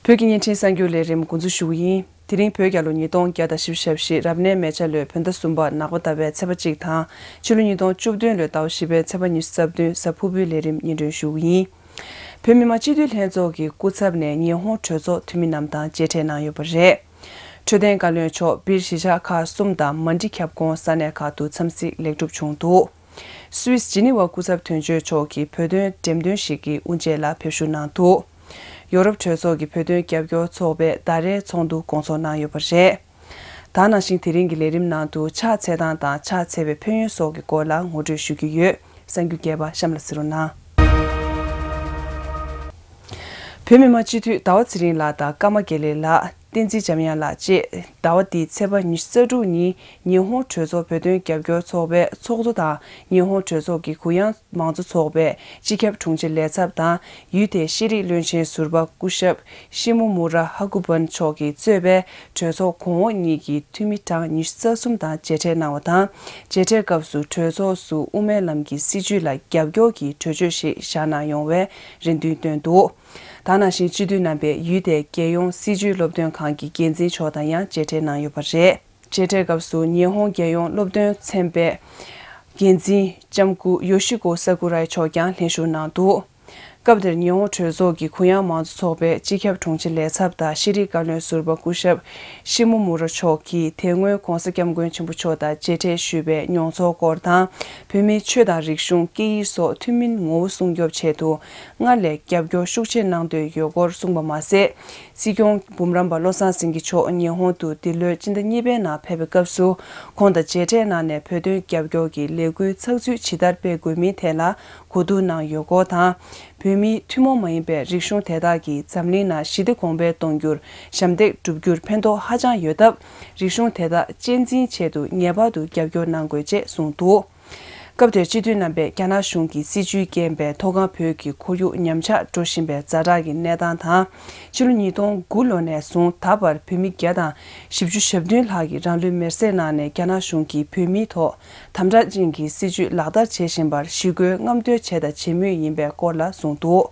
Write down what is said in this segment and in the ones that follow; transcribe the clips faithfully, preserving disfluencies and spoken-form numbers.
བོད་ཀྱི་བརྙན་འཕྲིན་གསར་འགྱུར་ལས་རིམ་འགོ་འཛུགས་ཞུ་གི་ཡིན། དེ་རིང་བོད་རྒྱལ་ལོ་ཉིས་སྟོང་བརྒྱ་དང་བཞི་བཅུ་ཞེ་བཞི་རབ་གནས་མེ་བྱ་ལོའི་བོད་ཟླ་གསུམ་པ་ནག་པ་ཟླ་བའི་ཚེས་པ་གཅིག་དང་ཕྱི་ལོ་ཉིས་སྟོང་བཅུ་བདུན་ལོའི་ཟླ་བ་བཞི་པའི་ཚེས་པ་ཉི་ཤུ་རྩ་བདུན་གཟའ་ཕུར་བུའི་ལས་རིམ་སྙན་སྒྲོན་ཞུ་གི་ཡིན། བོད་མི་མང་སྤྱི་འཐུས་ལྷན་ཚོགས་ཀྱི་སྐུ་ཚབ་ནས་ཉི་ཧོང་གྲོས་ཚོགས་འཐུས་མི་རྣམས་དང་མཇལ་འཕྲད་གནང་ཡོད་པ་རེད། འཕྲོད་བསྟེན་བཀའ་བློན་མཆོག་སྦིར་གཞིས་ཆགས་ཁག་གསུམ་དང་མན་ཌི་ཁྱབ་ཁོངས་ས་གནས་ཁག་ཏུ་འཚམས་གཟིགས་ལེགས་གྲུབ་བྱུང་འདུག་སུད་སི་ཇི་ནི་ཝ་སྐུ་ཚབ་དོན་གཅོད་མཆོག་གིས་བོད་དོན་འགྲེམས་སྟོན་ཞིག་གི་དབུ་འབྱེད་ལ་ཕེབས་ཞུགས་གནང་འདུག་ཡོ་རོབ་གྲོས་ཚོགས་ཀྱི་བོད་དོན་རྒྱབ་སྐྱོར་ཚོགས་པས་ཟླ་རེའི་ཚོགས་འདུ་སྐོང་ཚོགས་གནང་ཡོད་པ་རེད། ད་ནང་བཞིན་དེ་རིང་གི་ལས་རིམ་ནང་དུ་ཕྱག་འཚལ་སྟངས་དང་ཕྱག་འཚལ་བའི་ཕན་ཡོན་སོགས་ཀྱི་སྐོར་ལ་ངོ་སྤྲོད་ཞུ་རྒྱུ་ཡོད། གསར་འགྱུར་རྒྱས་པ་གཤམ་ལ་གཟིགས་རོགས་གནང་། བོད་མི་མང་སྤྱི་འཐུས་ཟླ་བ་ཚེ་རིང་ལགས་དང་ཀརྨ་དགེ་ལེགས་ལགས། བསྟན་འཛིན་འཇམ་དབྱངས་ལགས་བཅས་ཟླ་བ་འདིའི་ཚེས་པ་ཉི་ཤུ་རྩ་དྲུག་ཉིན་ཉི་ཧོང་གྲོས་ཚོགས་བོད་དོན་རྒྱབ་སྐྱོར་ཚོགས་པའི་ཚོགས་གཙོ་དང་ཉི་ཧོང་གྲོས་ཚོགས་ཀྱི་གུ་ཡངས་མང་གཙོ་ཚོགས་པའི་སྤྱི་ཁྱབ་དྲུང་ཆེ་ལས་ཚབ་དང་ཡུལ་དེའི་ཤེས་རིག་བློན་ཆེན་ཟུར་པ་སྐུ་ཞབས་ཤི་མོ་མུ་ར་ཧ་ཀུ་པན་མཆོག་གིས་གཙོས་པའི་གྲོས་ཚོགས་གོང་འོག་གཉིས་ཀྱི་འཐུས་མི་གྲངས་ཉི་ཤུ་རྩ་གསུམ་དང་མཇལ་འཕྲད་གནང་བ་དང་། མཇལ་འཕྲད་སྐབས་སུ་གྲོས་ཚོགས་སུ་དབུ་མའི་ལམ་གྱི་སྲིད་བྱུས་ལ་རྒྱབ་སྐྱོར་གྱི་གྲོས་ཆོད་ཞིག་བཞག་གནང་ཡོང་བའི་རེ་འདུན་བཏོན་འདུག་ད་ནང་བཞིན་སྤྱི་འཐུས་རྣམ་པས་ཡུལ་དེའི་རྒྱལ་ཡོངས་སྲིད་བྱུས་སློབ་སྟོན་ཁང་གི་འགན་འཛིན་མཆོག་དང་ཡང་མཇལ་འཕྲད་གནང་ཡོད་པ་རེད། མཇལ་འཕྲད་སྐབས་སུ་ཉི་ཧོང་རྒྱལ་ཡོངས་སློབ་སྟོན་ཚན་པའི་འགན་འཛིན་ལྕམ་སྐུ་ཡོ་ཤི་ཀོ་ས་ཀུ་རའི་མཆོག་ཀྱང་ལྷན་ཞུགས་གནང་འདུག་སྐབས་དེར་ཉི་ཧོང་གྲོས་ཚོགས་ཀྱི་གུ་ཡངས་མང་གཙོ་ཚོགས་པའི་སྤྱི་ཁྱབ་དྲུང་ཆེ་ལས་ཚབ་དང་ཤེས་རིག་བཀའ་བློན་ཟུར་པ་སྐུ་ཞབས་ཤི་མོ་མུ་ར་མཆོག་གིས་དེ་སྔོན་༧གོང་ས་༧སྐྱབས་མགོན་ཆེན་པོ་མཆོག་དང་མཇལ་འཕྲད་ཞུས་པའི་མྱོང་ཚོར་སྐོར་དང་། བོད་མིའི་ཆོས་དང་རིག་གཞུང་། སྐད་ཡིག་སོགས་ཐུན་མིན་ངོ་བོ་སྲུང་སྐྱོབ་ཆེད་དུ་སྔར་ལས་རྒྱབ་སྐྱོར་ཤུགས་ཆེ་གནང་འདོད་ཡོད་སྐོར་གསུངས་པ་མ་ཟད། སྲིད་སྐྱོང་འབུམ་རམས་པ་བློ་བཟང་སེང་གེ་མཆོག་ཉི་ཧོང་དུ་འདི་ལོའི་སྤྱི་ཟླ་གཉིས་པའི་ནང་ཕེབས་པའི་སྐབས་སུ་ཁོང་དང་མཇལ་འཕྲད་གནང་ནས་བོད་དོན་རྒྱབ་སྐྱོར་གྱི་ལས་འགུལ་ཚགས་ཚུད་ཇི་ལྟར་སྤེལ་དགོས་མིན་ཐད་ལ་གོ་བསྡུར་གནང་ཡོད་སྐོར་དང་། བོད་མིའི་ཐུན་མོང་མ་ཡིན་པའི་རིག་གཞུང་དེ་དག་གིས་འཛམ་གླིང་ནང་ཞི་བདེ་གོང་འཕེལ་གཏོང་རྒྱུར་ཞབས་འདེགས་སྒྲུབ་རྒྱུར་ཕན་ཐོགས་ཧ་ཅང་ཡོད་སྟབས། རིག་གཞུང་དེ་དག་གཅེས་འཛིན་ཆེད་དུ་ངེས་པར་དུ་རྒྱབ་སྐྱོར་གནང་དགོས་ཅེས་གསུངས་འདུག་སྐབས་དེར་སྤྱི་འཐུས་རྣམ་པས་རྒྱ་ནག་གཞུང་གི་སྲིད་བྱུས་རྐྱེན་པས་མཐོ་སྒང་བོད་ཀྱི་ཁོར་ཡུག་ཉམས་ཆག་འགྲོ་བཞིན་པའི་ཛ་དྲག་གི་གནས་སྟངས་དང་། ཕྱི་ལོ་ཉིས་སྟོང་དགུ་ལོ་ནས་བཟུང་ད་བར་བོད་མི་བརྒྱ་དང་བཞི་བཅུ་ཞེ་བདུན་ལྷག་གིས་རང་ལུས་མེར་སྲེག་གནང་ནས་རྒྱ་ནག་གཞུང་གིས་བོད་མིའི་ཐོག་དམ་དྲག་ཅན་གྱི་སྲིད་བྱུས་ལག་བསྟར་བྱེད་བཞིན་པར་ཞི་རྒོལ་རྔམ་སྟོན་བྱས་དང་བྱེད་མུས་ཡིན་པའི་སྐོར་ལ་གསུངས་འདུག་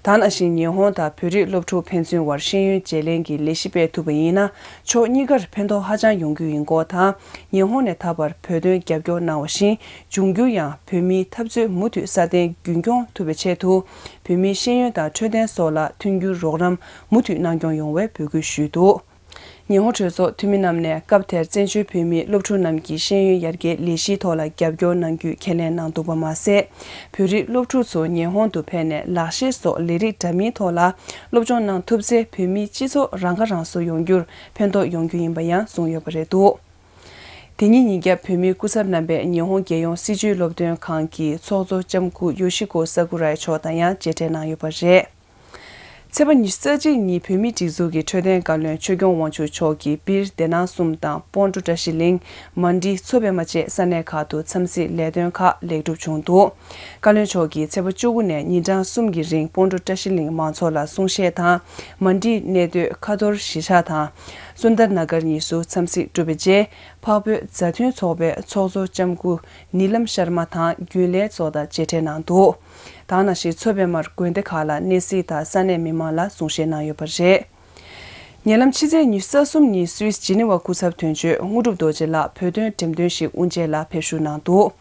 ད་ནང་བཞིན་ཉི་ཧོང་དང་བོད་རིགས་སློབ་ཕྲུག་ཕན་ཚུན་བར་ཤེས་ཡོན་བརྗེ་ལེན་གྱི་ལས་གཞི་སྤེལ་ཐུབ་པ་ཡིན་ན་ཕྱོགས་གཉིས་ཀར་ཕན་ཐོགས་ཧ་ཅང་ཡོང་རྒྱུ་ཡིན་སྐོར་དང་། ཉི་ཧོང་ནས་ད་བར་བོད་དོན་རྒྱབ་སྐྱོར་གནང་བ་བཞིན་འབྱུང་འགྱུར་ཡང་བོད་མིའི་འཐབ་རྩོད་མུ་མཐུད་སྲ་བརྟན་རྒྱུན་འཁྱོངས་ཐུབ་པའི་ཆེད་དུ་བོད་མིའི་ཤེས་ཡོན་དང་འཕྲོད་བསྟེན་སོགས་ལ་མཐུན་འགྱུར་རོགས་རམ་མུ་མཐུད་གནང་སྐྱོང་ཡོང་བའི་འབོད་སྐུལ་ཞུས་འདུག་ཉི་ཧོང་གྲོས་ཚོགས་འཐུས་མི་རྣམས་ནས་སྐབས་དེར་བཙན་བྱོལ་བོད་མིའི་སློབ་ཕྲུག་རྣམས་ཀྱི་ཤེས་ཡོན་ཡར་རྒྱས་ལས་གཞིའི་ཐོག་ལ་རྒྱབ་སྐྱོར་གནང་རྒྱུ་ཁས་ལེན་གནང་འདུག་པ་མ་ཟད། བོད་རིགས་སློབ་ཕྲུག་ཚོ་ཉི་ཧོང་དུ་ཕེབས་ནས་ལག་ཤེས་སོགས་ལས་རིགས་འདྲ་མིན་ཐོག་ལ་སློབ་སྦྱོང་གནང་ཐུབ་ཚེ་བོད་མིའི་སྤྱི་ཚོགས་རང་ཁ་རང་གསོ་ཡོང་རྒྱུར་ཕན་ཐོགས་ཡོང་རྒྱུ་ཡིན་པ་ཡང་གསུངས་ཡོད་པ་རེད་འདུག་དེ་ཉིན་ཉིན་རྒྱབ་བོད་མིའི་སྐུ་ཚབ་རྣམ་པས་ཉི་ཧོང་རྒྱལ་ཡོངས་སྲིད་བྱུས་སློབ་སྟོན་ཁང་གི་ཚོགས་གཙོ་ལྕམ་སྐུ་ཡོ་ཤི་ཀོ་ས་ཀུ་རའི་མཆོག་དང་ཡང་མཇལ་འཕྲད་གནང་ཡོད་པ་རེད། ཚེས་པ་ཉི་ཤུ་རྩ་གཅིག་ཉིན་བོད་མིའི་སྒྲིག་འཛུགས་ཀྱི་འཕྲོད་བསྟེན་བཀའ་བློན་ཆོས་སྐྱོང་དབང་ཕྱུག་མཆོག་གིས་སྦིར་སྡེ་ནང་གསུམ་དང་སྤོན་ཊོ་བཀྲ་ཤིས་གླིང་། མན་ཌི། མཚོ་པད་མ་བཅས་ས་གནས་ཁག་ཏུ་འཚམས་གཟིགས་ལས་དོན་ཁག་ལེགས་གྲུབ་བྱུང་འདུག་བཀའ་བློན་མཆོག་གིས་ཚེས་པ་བཅུ་དགུ་ནས་ཉིན་གྲངས་གསུམ་གྱི་རིང་སྤོན་ཊོ་བཀྲ་ཤིས་གླིང་མང་ཚོགས་ལ་གསུང་བཤད་དང་། མན་ཌིའི་གནས་སྡོད་ཁ་ཐོར་གཞིས་ཆགས་དང་། སུན་དར་ན་གར་གཉིས་སུ་འཚམས་གཟིགས་གྲུབ་པའི་རྗེས། འཕགས་བོད་མཛའ་མཐུན་ཚོགས་པའི་ཚོགས་གཙོ་ལྕམ་སྐུ་ནི་ལམ་ཤར་མ་དང་རྒྱུན་ལས་ཚོ་དང་མཇལ་འཕྲད་གནང་འདུག་ད་ནང་བཞིན་མཚོ་པད་མར་དགོན་སྡེ་ཁག་ལ་གནས་གཟིགས་དང་ས་གནས་མི་མང་ལ་གསུང་བཤད་གནང་ཡོད་པ་རེད། ཉེ་ལམ་ཕྱི་ཚེས་ཉི་ཤུ་རྩ་གསུམ་ཉིན་སུད་སི་ཇི་ནི་ཝ་སྐུ་ཚབ་དོན་གཅོད་དངོས་གྲུབ་རྡོ་རྗེ་ལགས་བོད་དོན་འགྲེམས་སྟོན་ཞིག་དབུ་འབྱེད་ལ་ཕེབས་ཞུགས་གནང་འདུག་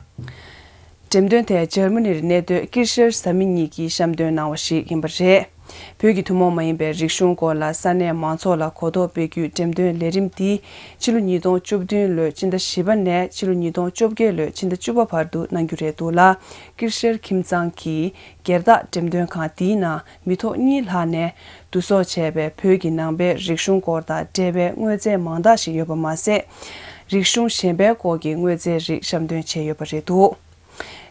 འགྲེམས་སྟོན་དེ་འཇར་མ་ནིར་གནས་སྡོད་ཀིར་ཤེར་བཟའ་མི་གཉིས་ཀྱིས་བཤམས་སྟོན་གནང་བ་ཞིག་ཡིན་པ་རེད། བོད་ཀྱི་ཐུན་མོང་མ་ཡིན་པའི་རིག་གཞུང་སྐོར་ལ་ས་གནས་མང་ཚོགས་ལ་གོ་རྟོགས་སྤེལ་རྒྱུའི་འགྲེམས་སྟོན་ལས་རིམ་འདི་ཕྱི་ལོ་ཉིས་སྟོང་བཅུ་བདུན་ལོའི་ཕྱི་ཟླ་བཞི་པ་ནས་ཕྱི་ལོ་ཉིས་སྟོང་བཅོ་བརྒྱད་ལོའི་ཕྱི་ཟླ་བཅུ་པ་བར་དུ་གནང་རྒྱུ་རེད་འདུག་ལ། ཀིར་ཤེར་ཁྱིམ་ཚང་གི་སྒེར་བདག་འགྲེམས་སྟོན་ཁང་འདིའི་ནང་མི་ཐོག་གཉིས་ལྷག་ནས་བསྡུ་གསོག་བྱས་པའི་བོད་ཀྱི་ནང་པའི་རིག་གཞུང་སྐོར་དང་འབྲེལ་བའི་དངོས་རྫས་མང་དག་ཞིག་ཡོད་པ་མ་ཟད། རིག་གཞུང་གཞན་པའི་སྐོར་གྱི་དངོས་རྫས་རིགས་བཤམས་སྟོན་བྱས་ཡོད་པ་རེད་འདུག་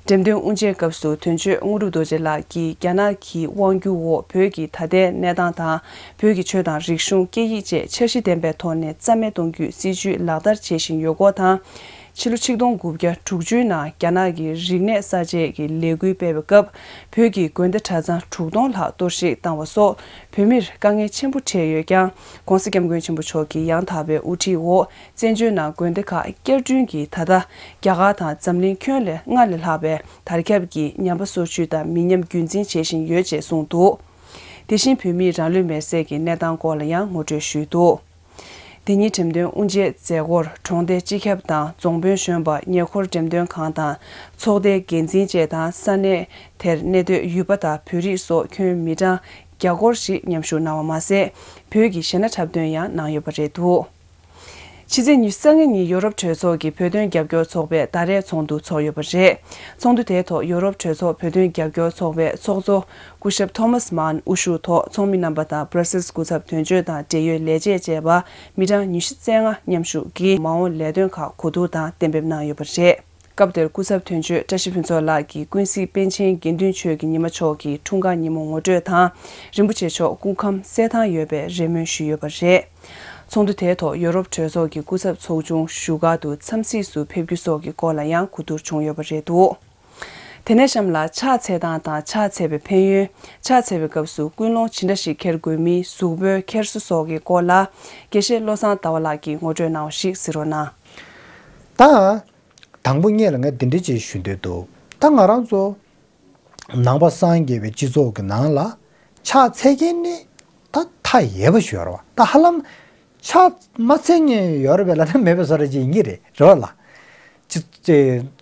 འགྲེམས་སྟོན་དབུ་འབྱེད་སྐབས་སུ་དོན་གཅོད་དངོས་གྲུབ་རྡོ་རྗེ་ལགས་ཀྱིས་རྒྱ་ནག་གི་དབང་སྒྱུར་འོག་བོད་ཀྱི་ད་ལྟའི་གནས་སྟངས་དང་། བོད་ཀྱི་ཆོས་དང་རིག་གཞུང་། སྐད་ཡིག་བཅས་འཆར་གཞི་ལྡན་པའི་ཐོག་ནས་རྩ་མེད་གཏོང་རྒྱུའི་སྲིད་བྱུས་ལག་བསྟར་བྱེད་བཞིན་ཡོད་སྐོར་དང་། ཕྱི་ལོ་ཆིག་སྟོང་དགུ་བརྒྱ་དྲུག་ཅུའི་ནང་རྒྱ་ནག་གི་རིག་གནས་གསར་བརྗེ་གི་ལས་འགུལ་སྤེལ་བའི་སྐབས། བོད་ཀྱི་དགོན་སྡེ་གྲྭ་ཚང་དྲུག་སྟོང་ལྷག་གཏོར་བཤིག་བཏང་བ་སོགས་བོད་མིར་དཀའ་ངལ་ཆེན་པོ་འཕྲད་ཡོད་ཀྱང་། ྋགོང་ས་ྋསྐྱབས་མགོན་ཆེན་པོ་མཆོག་གི་ཡང་དག་པའི་དབུ་ཁྲིད་འོག་བཙན་བྱོལ་ནང་དགོན་སྡེ་ཁག་བསྐྱར་སྐྲུན་གྱིས་ད་ལྟ་རྒྱ་གར་དང་འཛམ་གླིང་ཁྱོན་ལས་སྔར་ལས་ལྷག་པའི་དར་ཁྱབ་ཀྱིས་ཉམས་པ་སོར་ཆུད་དང་མི་ཉམས་རྒྱུན་འཛིན་བྱེད་བཞིན་ཡོད་ཅེས་གསུངས་འདུག་དེ་བཞིན་བོད་མིའི་རང་ལུས་མེར་སྲེག་གི་གནས་སྟངས་སྐོར་ལ་ཡང་ངོ་སྤྲོད་ཞུས་འདུག་དེ་ཉིན་འགྲེམས་སྟོན་དབུ་འབྱེད་མཛད་སྒོར་གྲོང་སྡེ་སྤྱི་ཁྱབ་དང་རྫོང་དཔོན་གཞོན་པ། ཉེ་འཁོར་འགྲེམས་སྟོན་ཁང་དང་ཚོགས་སྡེའི་འགན་འཛིན་བཅས་དང་ས་གནས་དེར་གནས་སྡོད་ཡུལ་པ་དང་བོད་རིགས་སོགས་ཁྱོན་མི་གྲངས་བརྒྱ་སྐོར་ཞིག་མཉམ་ཞུགས་གནང་བ་མ་ཟད། བོད་ཀྱི་གཞས་སྣ་འཁྲབ་སྟོན་ཡང་གནང་ཡོད་པ་རེད་འདུག་ཕྱི་ཚེས་ཉི་ཤུ་རྩ་ལྔ་ཉིན་ཡོ་རོབ་གྲོས་ཚོགས་ཀྱི་བོད་དོན་རྒྱབ་སྐྱོར་ཚོགས་པས་ཟླ་རེའི་ཚོགས་འདུ་འཚོགས་ཡོད་པ་རེད། ཚོགས་འདུ་དེའི་ཐོག་ཡོ་རོབ་གྲོས་ཚོགས་བོད་དོན་རྒྱབ་སྐྱོར་ཚོགས་པའི་ཚོགས་གཙོ་སྐུ་ཞབས་ཐོ་མཱས་མཱན་དབུ་བཞུགས་ཐོག་ཚོགས་མི་རྣམ་པ་དང་སྦྲ་སེལ་སྐུ་ཚབ་དོན་གཅོད་དང་འབྲེལ་ཡོད་ལས་བྱེད་བཅས་པ་མི་གྲངས་ཉི་ཤུ་རྩ་ལྔ་མཉམ་ཞུགས་ཀྱིས་མ་འོངས་ལས་དོན་ཁག་གོ་བསྡུར་དང་གཏན་འབེབས་གནང་ཡོད་པ་རེད། སྐབས་དེར་སྐུ་ཚབ་དོན་གཅོད་བཀྲ་ཤིས་ཕུན་ཚོགས་ལགས་ཀྱིས་ཀུན་གཟིགས་པཎ་ཆེན་དགེ་འདུན་ཆོས་ཀྱི་ཉི་མ་མཆོག་གི་འཁྲུངས་སྐར་ཉིན་མོ་ངོ་སྤྲོད་དང་། རིན་པོ་ཆེ་མཆོག་སྐུ་ཁམས་གསལ་ཐང་ཡོད་པའི་རེ་སྨོན་ཞུས་ཡོད་པ་རེད། ཚོགས་འདུ་དེའི་ཐོག་ཡོ་རོབ་གྲོས་ཚོགས་ཀྱི་སྐུ་ཚབ་ཚོགས་ཆུང་བཞུགས་སྒར་དུ་འཚམས་གཟིགས་སུ་ཕེབས་རྒྱུ་སོགས་ཀྱི་སྐོར་ལ་ཡང་གོ་བསྡུར་བྱུང་ཡོད་པ་རེད་འདུག་དེ་ནས་གཤམ་ལ་ཕྱག་འཚལ་སྟངས་དང་ཕྱག་འཚལ་བའི་ཕན་ཡོན། ཕྱག་འཚལ་བའི་སྐབས་སུ་ཀུན་སློང་ཇི་འདྲ་ཞིག་འཁྱེར་དགོས་མིན། གཟུགས་པོའི་འཁྱེར་སོ་སོགས་ཀྱི་སྐོར་ལ་དགེ་བཤེས་བློ་བཟང་ཟླ་བ་ལགས་ཀྱིས་ངོ་སྤྲོད་གནང་བ་ཞིག་གཟིགས་རོགས་གནང་། ད། དང་པོ་ཉིད་ལ་ངས་འདི་འདྲ་ཅིག་ཞུ་འདོད་འདུག་ད་ང་རང་ཚོ་ནང་པ་སངས་རྒྱས་པའི་སྤྱི་ཚོགས་ཀྱི་ནང་ལ་ཕྱག་འཚལ་མཁན་ནི་ད་མཐའ་ཡས་པ་ཞིག་ཡོད་རེད་བ། ད་ཧ་ལམ་ཕྱག་མ་འཚལ་མཁན་ཡོད་རེད་པས་ལབ་ན་མེད་པའི་བཟོ་འདྲ་ཅིག་ཡིན་གྱི་རེད། རེད་བ་ལ། ཅི་ཅི་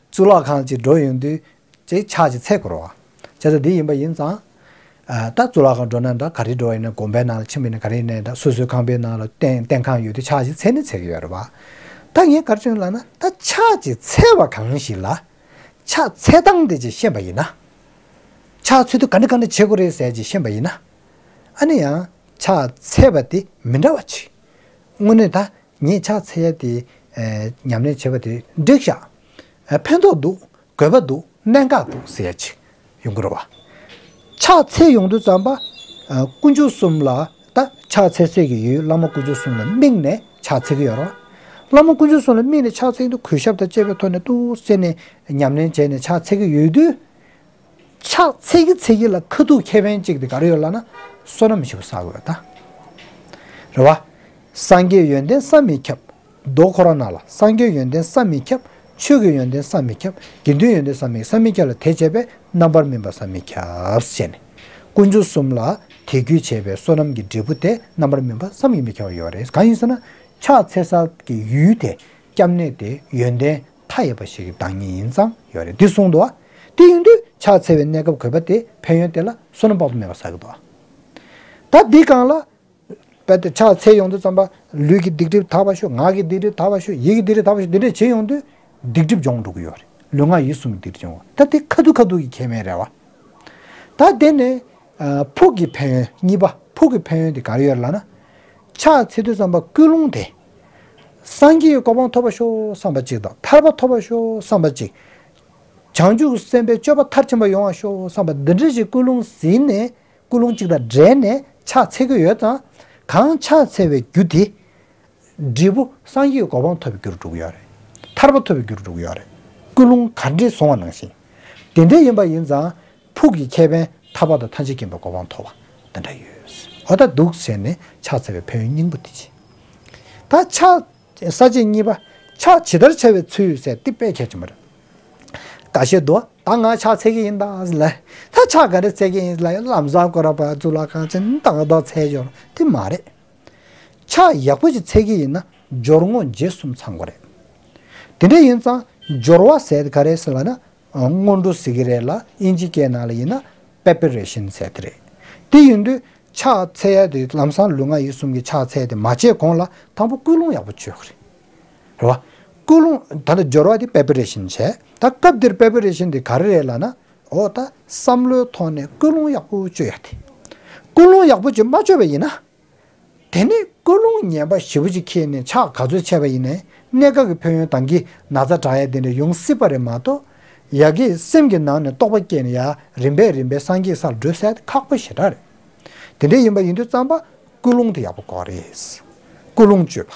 གཙུག་ལག་ཁང་ཅིག་འགྲོ་ཡོང་དུས་ཅིག་ཕྱག་ཅིག་འཚལ་དགོས་རེད་བ། བྱས་ཙང་འདི་ཡིན་པ་ཡིན་ཙང་། ཨ། ད་གཙུག་ལག་ཁང་འགྲོ་ན་འདྲ། ག་རེ་འགྲོ་ཡིན་ན། དགོན་པའི་ནང་ལ་ཕྱིན་པ་ཡིན་ན། ག་རེ་ཡིན་ན་འདྲ། སོ་སོའི་ཁང་པའི་ནང་ལ་རྟེན་རྟེན་ཁང་ཡོད་དུས་ཕྱག་ཅིག་འཚལ་ནི་འཚལ་གྱི་ཡོད་རེད་བ། ད་ངས་ག་རེ་བྱུང་ལབ་ན། ད་ཕྱག་ཅིག་འཚལ་བ་གང་ཞིག་ལ་ཕྱག་འཚལ་སྟངས་དེ་ཅིག་ཤེས་པ་ཡིན་ན། ཕྱག་འཚལ་དུས་ག་འདྲ་ག་འདྲ་བྱེད་དགོས་རེད་ཟེར་ཅིག་ཤེས་པ་ཡིན་ན། ཨ་ནི་ཡང་ཕྱག་འཚལ་བ་དེ་མི་འདྲ་བ་ཅིག་དངོས་གནས་ད་ངས་ཕྱག་འཚལ་ཡ་དེ། ཨེ། ཉམས་ལེན་བྱེད་པ་དེ་འགྲིག་ཤག་ཨེ། ཕན་ཐོགས་འདུག་དགོས་པ་འདུག་གནད་འགག་འདུག་ཟེར་ཡ་ཅིག་ཡོང་གི་རེད་བ། ཕྱག་འཚལ་ཡོང་དུས་ཙམ་པ། ཨ། དཀོན་མཆོག་གསུམ་ལ་ད་ཕྱག་འཚལ་སའི་གི་ཡུལ་བླ་མ་དཀོན་མཆོག་གསུམ་ལ་དམིགས་ནས་ཕྱག་འཚལ་གྱི་ཡོད་རེད་བ། བླ་མ་དཀོན་མཆོག་གསུམ་ལ་དམིགས་ནས་ཕྱག་འཚལ་དུས་གུས་ཞབས་དང་བཅས་པའི་ཐོག་ནས་ཏོག་ཙམ་ནས་ཉམས་ལེན་བྱས་ནས་ཕྱག་འཚལ་གྱི་ཡོད་དུས། ཕྱག་འཚལ་གྱི་འཚལ་གྱི་ལ་ཁ་ཐུག་ཁེ་ཕན་གཅིག་དེ་ག་རེ་ཡོད་ལབ་ན། བསོད་ནམས་ཞེ་པོ་བསགས་དགོས་ད། རེད་བ། སངས་རྒྱས་ཡོན་ཏན་བསམ་མི་ཁྱབ། མདོ་ཁོ་རང་ནང་ལ་སངས་རྒྱས་ཡོན་ཏན་བསམ་མི་ཁྱབ། ཆོས་ཀྱི་ཡོན་ཏན་བསམ་མི་ཁྱབ། དགེ་འདུན་ཡོན་ཏན་བསམ་མི། བསམ་མི་ཁྱབ་ལ་དེ་བྱས་པས་རྣམ་པར་སྨིན་པ་བསམ་མི་ཁྱབ་ཟེར་ནས། དཀོན་མཆོག་གསུམ་ལ་དད་གུས་བྱས་པའི་བསོད་ནམས་ཀྱི་འབྲས་བུ་དེ་རྣམ་པར་སྨིན་པ་བསམ་གྱིས་མི་ཁྱབ་པ་ཡོད་རེད། གང་ཡིན་ཟེར་ན། ཕྱག་འཚལ་ས་ཀྱི་ཡུལ་དེ། སྐྱབས་གནས་དེ་ཡོན་ཏན་མཐའ་ཡས་པ་ཞིག་གི་བདག་ཉིད་ཡིན་ཙང་ཡོད་རེད། འདི་གསུངས་འདུག་བ། དེ་ཡིན་དུས་ཕྱག་འཚལ་བའི་གནས་སྐབས་དགོས་པ་དེ། ཕན་ཡོན་དེ་ལ་བསོད་ནམས་དཔག་ཏུ་མེད་པ་བསགས་ཀྱི་འདུག་བ། ད་འདི་སྒང་ལ། རྦད་དེ་ཕྱག་འཚལ་ཡོང་དུས་ཙམ་པ་ལུས་ཀྱི་སྡིག་སྒྲིབ་དག་པ་ཤོག་ངག་གི་སྡིག་སྒྲིབ་དག་པ་ཤོག་ཡིད་ཀྱི་སྡིག་སྒྲིབ་དག་པ་ཤོག་འདི་འདྲས་བྱེད་ཡོང་དུས་སྡིག་སྒྲིབ་སྦྱོང་འགྲོ་གི་ཡོད་རེད། ལུས་ངག་ཡིད་གསུམ་གྱི་སྡིག་སྒྲིབ་སྦྱོང་བ། ད་དེ་ཁ་ཐུག་ཁ་ཐུག་གི་ཁེ་ཕན་རེད་བ། ད་དེ་ནས། ཨ། ཕུགས་ཀྱི་ཕན་ཡོན་གཉིས་པ། ཕུགས་ཀྱི་ཕན་ཡོན་དེ་ག་རེ་ཡོད་ལབ་ན། ཕྱག་འཚལ་དུས་ཙམ་པ་ཀུན་སློང་དེ། སངས་རྒྱས་ཀྱི་གོ་འཕང་ཐོབ་པ་ཤོག་བསམ་པ་གཅིག་དང་། ཐར་པ་ཐོབ་པ་ཤོག་བསམ་པ་གཅིག་བྱང་ཆུབ་སེམས་དཔའི་སྤྱོད་པ་མཐར་ཕྱིན་པ་ཡོང་བ་ཤོག་བསམ་པ་འདི་འདྲ་ཞིག་ཀུན་སློང་ཟིན་ནས། ཀུན་སློང་གཅིག་དང་འབྲེལ་ནས་ཕྱག་འཚལ་གྱི་ཡོད་ཙང་། གང་ཕྱག་འཚལ་བའི་རྒྱུ་དེ། འབྲས་བུ་སངས་རྒྱས་ཀྱི་གོ་འཕང་ཐོབ་པའི་རྒྱུ་རུ་འགྲོ་གི་ཡོད་རེད། ཐར་པ་ཐོབ་པའི་རྒྱུ་རུ་འགྲོ་གི་ཡོད་རེད། ཀུན་སློང་ག་འདྲས་བཟུང་བ་ནང་བཞིན། དེ་འདྲས་ཡིན་པ་ཡིན་ཙང་། ཕུགས་ཀྱི་ཁེ་ཕན་ཐར་པ་དང་ཐམས་ཅད་མཁྱེན་པའི་གོ་འཕང་ཐོབ་པ་དེ་འདྲ་ཡོད། འོ་ད་འདུག་ཟེར་ནས་ཕྱག་འཚལ་བའི་ཕན་ཡོན་སྙིང་པོ་དེ་ཅི། ད་ཕྱག་ས་བཅད་གཉིས་པ། ཕྱག་ཇི་ལྟར་བྱ་བའི་ཚུལ་ཟེར་དེ་དཔེ་གལ་ཆེན་པོ་རེད། འགའ་ཤས་འདུག་ད་ང་ཕྱག་འཚལ་གྱི་ཡིན་ད་ལ། ད་ཕྱག་ག་འདྲ་འཚལ་གྱི་ཡིན་ལ། ལམ་སང་སྐོར་ར་པ་གཙུག་ལག་ཁང་ཆེན་ཏག་ཏག་འཚལ་འབྱོར་དེ་མ་རེད། ཕྱག་ཡག་པོ་ཞིག་འཚལ་གྱི་ཡིན་ན་སྦྱོར་དངོས་རྗེས་གསུམ་ཚང་དགོས་རེད། དེ་འདྲ་ཡིན་ཙང་སྦྱོར་བ་ཟེར་དེ་ག་རེ་ཟེར་ལབ་ན། སྔོན་འགྲོ་ཟེར་གྱི་རེད་ལ། དབྱིན་ཇི་སྐད་ནང་ལ་ཡིན་ན་preparation ཟེར་དེ་རེད། དེ་ཡིན་དུས་ཕྱག་འཚལ་ཡ་དེ་ལམ་སང་ལུས་ངག་ཡིད་གསུམ་གྱི་ཕྱག་འཚལ་དེ་མ་བྱས་གོང་ལ་དང་པོ་ཀུན་སློང་ཡག་པོ་བཅོས་དགོས་རེད། རེད་བ། ཀུན་སློང་ད་ལྟ་སྦྱོར་བ་དེ་preparation བྱས། ད་སྐབས་འདིར་preparation དེ་ག་རེ་རེད་ལབ་ན། འོ་ད་བསམ་བློའི་ཐོག་ནས་ཀུན་སློང་ཡག་པོ་བཅོས་ཡ་དེ། ཀུན་སློང་ཡག་པོ་ཅིག་མ་བཅོས་པ་ཡིན་ན། དེ་ནས་ཀུན་སློང་ངན་པ་ཞེ་པོ་ཅིག་འཁྱེར་ནས་ཕྱག་ག་ཚོད་འཚལ་བ་ཡིན་ནའི་གནད་འགག་གི་ཕན་ཡོན་དང་གི་ན་ཚ་དྲག་ཡ་དེ་འདྲ་ཡོང་སྲིད་པ་རེད་མ་གཏོགས། ཡ་གི་སེམས་ཀྱི་ནང་ནས་རྟོགས་པ་སྐྱེས་ནས་ཡ་རིམ་པས་རིམ་པས་སངས་རྒྱས་སར་འགྲོ་ས་དེ་ཁག་པོ་ཞེ་དྲག་རེད། དེ་འདྲ་ཡིན་པ་ཡིན་དུས་ཙམ་པ་ཀུན་སློང་དེ་ཡག་པོ་དགོས་རེད། ཀུན་སློང་བཅོས་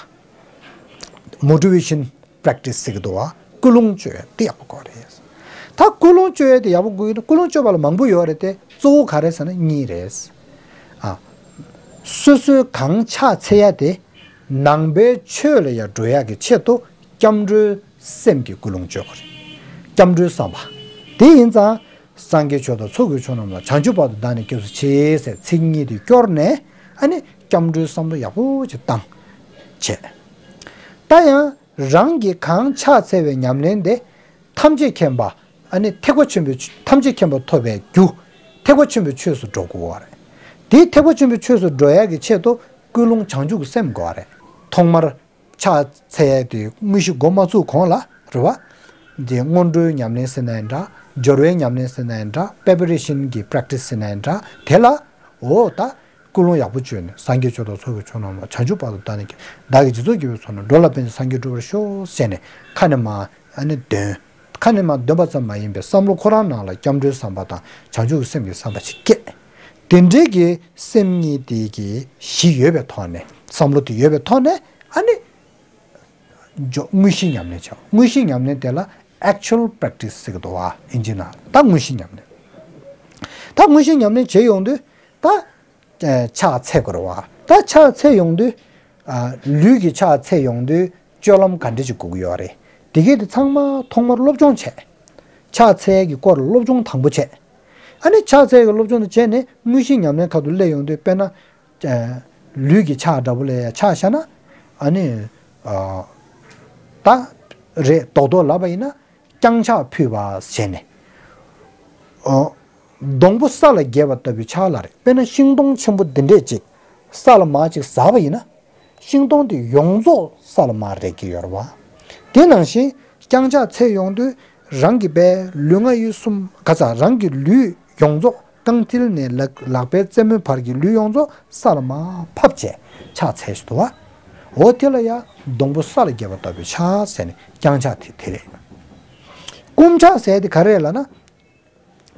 པ། motivation practice ཟེར་གྱི་འདུག་བ། ཀུན་སློང་བཅོས་ཡ་དེ་ཡག་པོ་དགོས་རེད། ད་ཀུན་སློང་བཅོས་ཡ་དེ་ཡག་པོ་དགོས་ཡིན་ན་ཀུན་སློང་བཅོས་པ་ལ་མང་པོ་ཡོད་རེད་དེ། གཙོ་བོ་ག་རེ་ཟེར་ན་གཉིས་རེད། ཨ། སོ་སོའི་གང་ཕྱག་འཚལ་ཡ་དེ་ནང་པའི་ཆོས་ལ་ཡ་འགྲོ་ཡ་གི་ཆེད་དུ་སྐྱབས་འགྲོའི་སེམས་ཀྱི་ཀུན་སློང་བཅོས་དགོས་རེད། སྐྱབས་འགྲོའི་བསམ་པ། དེ་ཡིན་ཙང་ སངས་རྒྱས་ཆོས་དང་ཚོགས་ཀྱི་མཆོག་རྣམས་ལ། བྱང་ཆུབ་བར་དུ་བདག་ནི་སྐྱབས་སུ་མཆི་ཟེར་ཚིག་གཉིས་དེ་སྐྱོར་ནས། ཨ་ནི་སྐྱབས་འགྲོའི་བསམ་བློ་ཡག་པོ་ཅིག་བཏང་བྱས། ད་ཡང་རང་གིས་གང་ཕྱག་འཚལ་བའི་ཉམས་ལེན་དེ། ཐམས་ཅད་མཁྱེན་པ། ཨ་ནི་ཐེག་པ་ཆེན་པོའི་ཆོས། ཐམས་ཅད་མཁྱེན་པ་ཐོབ་པའི་རྒྱུ། ཐེག་པ་ཆེན་པོའི་ཆོས་སུ་འགྲོ་དགོས་པ་རེད། དེ་ཐེག་པ་ཆེན་པོའི་ཆོས་སུ་འགྲོ་ཡག་གི་ཆེད་དུ་ཀུན་སློང་བྱང་ཆུབ་ཀྱི་སེམས་དགོས་པ་རེད། ཐོག་མར་ཕྱག་འཚལ་ཡག་དེ་དངོས་གཞི་འགོ་མ་བཙུགས་གོང་ལ་རེད་བ། དེ་སྔོན་འགྲོའི་ཉམས་ལེན་ཟེར་ན་ཡང་འདྲ། སྦྱོར་བའི་ཉམས་ལེན་ཟེར་ན་ཡང་འདྲ། པེ་པ་རེ་ཤན་གྱི་པེ་རེག་ཊི་སི་ཟེར་ན་ཡང་འདྲ། དེ་ལ་འོ་ད། ཀུན་སློང་ཡག་པོ་བཅོས་ནས། སངས་རྒྱས་ཆོས་དང་ཚོགས་ཀྱི་མཆོག་རྣམས་ལ། བྱང་ཆུབ་བར་དུ་བདག་ནི་སྐྱབས། བདག་གིས་སྦྱིན་སོགས་བགྱིས་པའི་ཚོགས་རྣམས། འགྲོ་ལ་ཕན་ཕྱིར་སངས་རྒྱས་འགྲུབ་པར་ཤོག་ཟེར་ནས་ཁ་ནས་མར་ཨ་ནི་འདོན། ཁ་ནས་མར་འདོན་པ་ཙམ་མ་ཡིན་པའི་བསམ་བློ་ཁོ་རང་ནང་ལ་སྐྱབས་འགྲོའི་བསམ་པ་དང་བྱང་ཆུབ་ཀྱི་སེམས་ཀྱི་བསམ་པ་ཞིག་སྐྱེས། དེ་འདྲའི་གི་སེམས་གཉིས་དེ་གི་གཞི་ཡོད་པའི་ཐོག་ནས། བསམ་བློ་དེ་ཡོད་པའི་ཐོག་ནས་ཨ་ནི། འཇོ་དངོས་གཞིའི་ཉམས་ལེན་བྱ། དངོས་གཞིའི་ཉམས་ལེན་དེ་ལ་actual practice ཟེར་གི་འདུག་བ། ཨིན་ཇི་ནང་ད་དངོས་གཞིའི་ཉམས་ལེན། ད་དངོས་གཞིའི་ཉམས་ལེན་བྱེད་ཡོང་དུས་ད། ཨ་ཕྱག་འཚལ་དགོས་རེད་བ། ད་ཕྱག་འཚལ་ཡོང་དུས། ཨ་ལུས་ཀྱིས་ཕྱག་འཚལ་ཡོང་དུས་སྤྱོད་ལམ་ག་འདྲ་ཅིག་དགོས་ཀྱི་ཡོད་རེད། དེ་གས་དེ་ཚང་མ་ཐོག་མར་སློབ་སྦྱོང་བྱས། ཕྱག་འཚལ་གྱི་སྐོར་ལ་སློབ་སྦྱོང་དང་པོ་བྱས། ཨ་ནི་ཕྱག་འཚལ་གྱི་སློབ་སྦྱོང་དེ་བྱས་ནས་དངོས་གཞིའི་ཉམས་ལེན་ཁ་ཐུག་སླེབས་ཡོང་དུས། དཔེར་ན། ལུས་ཀྱི་ཕྱག་འདྲ་པོ་ལ་ཡ་ཕྱག་བཞག་ན། ཨ་ནི། ཨ་ད་རེད། རྡོག་རྡོག་ལབ་པ་ཡིན་ན། བརྐྱང་ཕྱག་ཕུལ་བ་བྱས་ནས། ཨོ། སྡོང་པོ་ས་ལ་འགྱེལ་བ་ལྟ་བུའི་ཕྱག་ལ་རེད། དཔེར་ན་ཤིང་སྡོང་ཆེན་པོ་འདི་འདྲས་ཅིག་ས་ལ་མར་ཅིག་ཟགས་པ་ཡིན་ན། ཤིང་སྡོང་དེ་ཡོངས་རྫོགས་ས་ལ་མར་རེག་གི་ཡོད་རེད་བ། དེ་ནང་བཞིན་བརྐྱང་ཕྱག་འཚལ་ཡོང་དུས། རང་གི་པའི་ལུས་ངག་ཡིད་གསུམ་ག་ས། རང་གི་ལུས་ཡོངས་རྫོགས། རྐང་མཐིལ་ནས་ལག་ལག་པའི་རྩེ་མོའི་བར་གྱི་ལུས་ཡོངས་རྫོགས་ས་ལ་མར་ཕབ་བྱས་ཕྱག་འཚལ་ཞིག་འདུག་བ། འོ་དེ་ལ་ཡ་སྡོང་པོ་ས་ལ་འགྱེལ་བ་ལྟ་བུའི་ཕྱག་ཟེར་ནས་བརྐྱང་ཕྱག་དེ་དེ་རེད། བསྐུམ་ཕྱག་ཟེར་དེ་ག་རེ་རེད་ལབ་ན།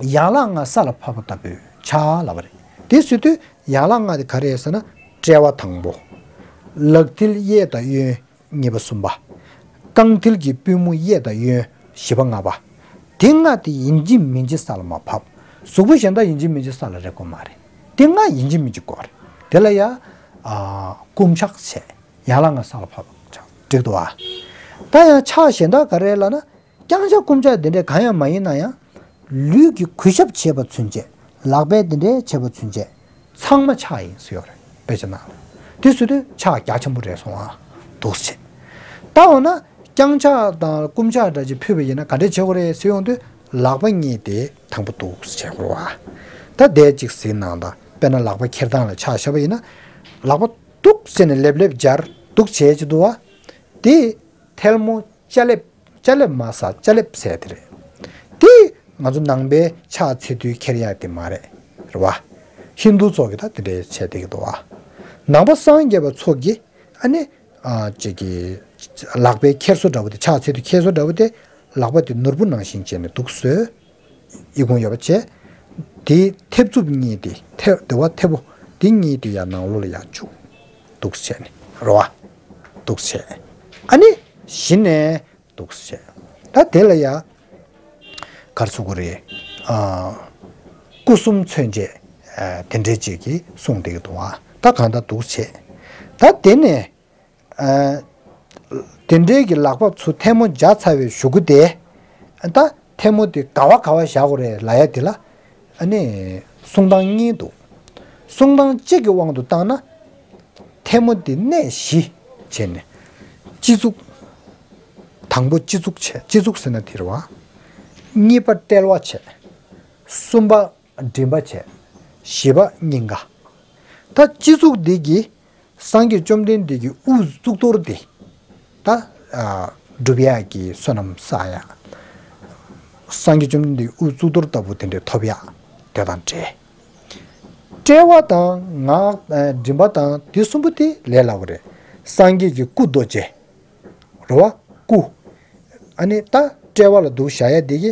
ཡན་ལག་ལྔ་ས་ལ་ཕབ་པ་ལྟ་བུའི་ཕྱག་ལབ་པ་རེད། དེ་ཟེར་དུས་ཡན་ལག་ལྔ་དེ་ག་རེ་རེད་ཟེར་ན། དཔྲལ་བ་དང་པོ། ལག་མཐིལ་གཡས་དང་གཡོན། གཉིས་པ་གསུམ་པ། རྐང་མཐིལ་གྱི་པུས་མོ་གཡས་དང་གཡོན། བཞི་པ་ལྔ་པ། དེ་ལྔ་དེ་ཡིན་གཅིག་མིན་གཅིག་ས་ལ་མར་ཕབ། གཟུགས་པོ་གཞན་དག་ཡིན་གཅིག་མིན་གཅིག་ས་ལ་རེག་དགོས་མ་རེད། དེ་ལྔ་ཡིན་གཅིག་མིན་གཅིག་དགོས་རེད། དེ་ལ་ཡ། ཨ་བསྐུམ་ཕྱག་བྱས། ཡན་ལག་ལྔ་ས་ལ་ཕབ་ཕྱག་འགྲིག་འདུག་བ། ད་ཡང་ཕྱག་གཞན་དག་ག་རེ་ལབ་ན། བརྐྱང་ཕྱག་བསྐུམ་ཕྱག་དེ་འདྲ་གང་ཡང་མ་ཡིན་ན་ཡང་། ལུས་ཀྱི་གུས་ཞབས་བྱེད་པ་ཚུན་ཆད། ལག་པས་དེ་འདྲ་བྱེད་པ་ཚུན་ཆད། ཚང་མ་ཕྱག་ཡིན་ཟེར་ཡོད་རེད། དཔེ་ཆ་ནང་ལ། དེ་ཟེར་དུས་ཕྱག་རྒྱ་ཆེན་པོ་རེད་སོང་ཨ། འདུག་སེ་བྱས། ད་འོ་ན་བརྐྱང་ཕྱག་དང་བསྐུམ་ཕྱག་འདྲ་ཅིག་ཕུལ་བ་ཡིན་ན་ག་འདྲ་བྱེད་དགོས་རེད་ཟེར་ཡོང་དུས། ལག་པ་གཉིས་དེ་དང་པོ་འདུག་སེ་བྱེད་དགོས་རེད་བ། ད་དེ་གཅིག་གཟིགས་གནང་དང་། དཔེར་ན་ལག་པ་འཁྱེར་སྟངས་ལ་ཆ་བཞག་པ་ཡིན་ན། ལག་པ་འདུག་སེ་ནས་ལེབ་ལེབ་སྦྱར་འདུག་བྱེད་ཀྱི་འདུག་བ། དེ་ཐལ་མོ་ཅ་ལེབ། ཅ་ལེབ་མ་ཟ། ཅ་ལེབ་ཟེར་དེ་རེད། དེ་ང་ཚོ་ནང་པའི་ཕྱག་འཚལ་དུས་འཁྱེར་ཡག་དེ་མ་རེད། རེད་བ། ཧིན་རྡུ་ཚོ་གིས་ད་དེ་འདྲའི་བྱས་བསྡད་ཀྱི་འདུག་བ། ནང་པ་སངས་རྒྱས་པ་ཚོ་གིས་ཨ་ནི། ཨ་ཅིག་གི་ལག་པའི་འཁྱེར་སོ་འདྲ་བོ་དེ། ཕྱག་འཚལ་དུས་འཁྱེར་སོ་འདྲ་བོ་དེ། ལག་པ་དེ་ནོར་བུ་ནང་བཞིན་བྱས་ནས་འདུག་སེ་ཡི་གུང་ཡོད་པ་བྱས། དེའི་མཐེབ་མཛུབ་གཉིས་དེ། མཐེ་དེ་བ་མཐེ་བོ་དེ་གཉིས་དེ་ཡར་ནང་ལོགས་ལ་ཡར་བཅུག་འདུག་སེ་བྱས་ནས། རེད་བ། འདུག་སེ་བྱས། ཨ་ནི་གཞི་ནས། འདུག་སེ་བྱས། ད་དེ་ལ་ཡ། ག་རེ་ཟེར་དགོས་རེད། ཨ། སྐུ་གསུམ་མཚོན་བྱེད། ཨ། དེ་འདྲའི་ཅིག་གིས་གསུངས་བསྡད་ཀྱི་འདུག་ཨ། ད་གང་ལྟར་འདུག་སེ་བྱས། ད་དེ་ནས། ཨ། དེ་འདྲའི་གི་ལག་པ་ཚུར་ཐལ་མོ་སྦྱར་ཚར་བའི་གཞུག་གུ་དེ། ད་ཐལ་མོ་དེ་ག་བ་ག་བ་བཞག་དགོས་རེད་ལབ་ཡ་དེ་ལ། ཨ་ནི། གསུང་སྟངས་གཉིས་འདུག་གསུང་སྟངས་གཅིག་གི་དབང་དུ་བཏང་ན། ཐལ་མོ་དེ་གནས་བཞི་བྱས་ནས། སྤྱི་གཙུག་དང་པོ་སྤྱི་གཙུག་བྱས། སྤྱི་གཙུག་ཟེར་ན་དེ་རེད་བ། གཉིས་པ་དཔྲལ་བ་བྱས། གསུམ་པ་མགྲིན་པ་བྱས། བཞི་པ་སྙིང་ག་ད་སྤྱི་གཙུག་འདི་གི་སངས་རྒྱས་བཅོམ་ལྡན་འདས་ཀྱི་དབུ་གཙུག་ཏོར་དེ། ད། ཨ། སྒྲུབ་ཡག་གི་བསོད་ནམས་བསགས་ཡག་སངས་རྒྱས་བཅོམ་ལྡན་འདས་ཀྱི་དབུ་གཙུག་ཏོར་ལྟ་བུ་དེ་འདྲ་ཐོབ་ཡག་དེ་དང་འབྲེལ། དཔྲལ་བ་དང་ངག་ཨ་མགྲིན་པ་དང་དེ་གསུམ་པོ་དེ་ལས་སླ་པོ་རེད། སངས་རྒྱས་ཀྱི་སྐུ་རྡོ་རྗེ། རེད་བ། སྐུ། ཨ་ནི་ད་དཔྲལ་བ་ལ་འདུག་བཞག་ཡ་དེ་གི་